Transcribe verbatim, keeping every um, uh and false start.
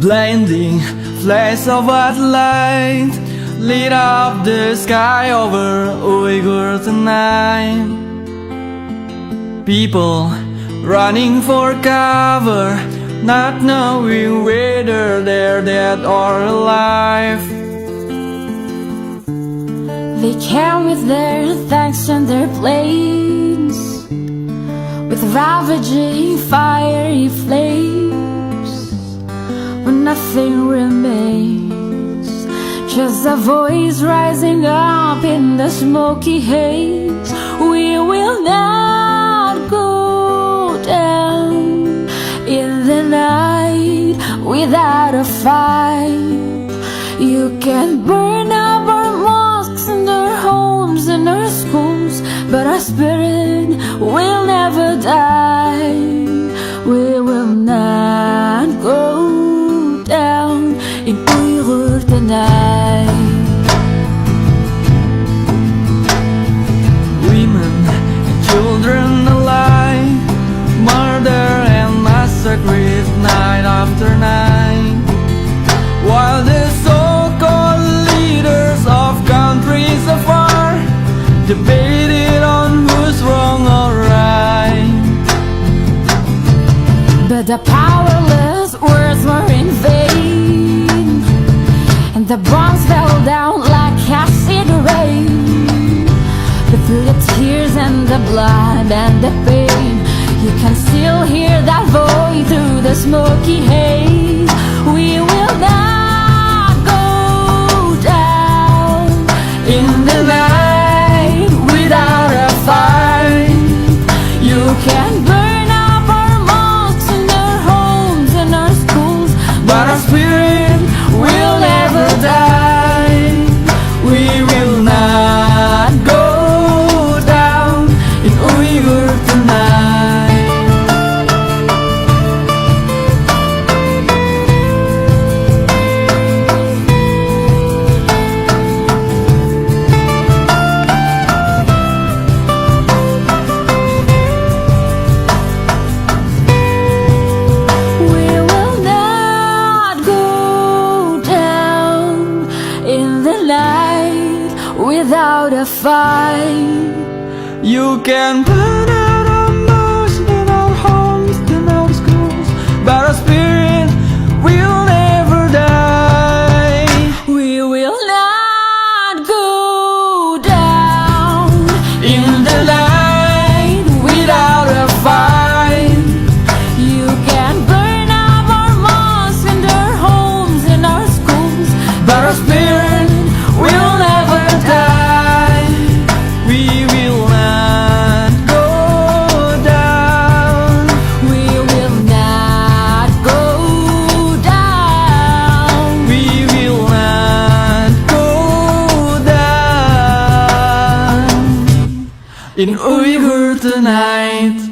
Blinding flash of white light lit up the sky over Uyghur tonight. People running for cover, not knowing whether they're dead or alive. They came with their tanks and their planes, with ravaging fiery flames, but nothing remains. Just a voice rising up in the smoky haze. We will not go down in the night without a fight. You can burn up our mosques and our homes and our schools, but our spirit will never die. We will not go down in Uyghur tonight. Women and children alike, murder and massacre night after night. While the so-called leaders of countries afar debated on who's wrong or right. But the powerless words were in vain, and the bombs fell down like acid rain. But through the tears and the blood and the pain, you can still hear that voice through the smoky haze. We will not go down in the night without a fight. You can burn up our mosques and our homes and our schools, but our spirit will never die. We will not go down in Uyghur tonight. We will not go down in the night without a fight. You can burn out our mosques and our homes and our schools, but our spirit will never die. We will not go down in the light without a fight. You can burn up our mosques and our homes and our schools, but our spirit will never die. We will not go down. We will not go down. We will not go down in Uyghur tonight.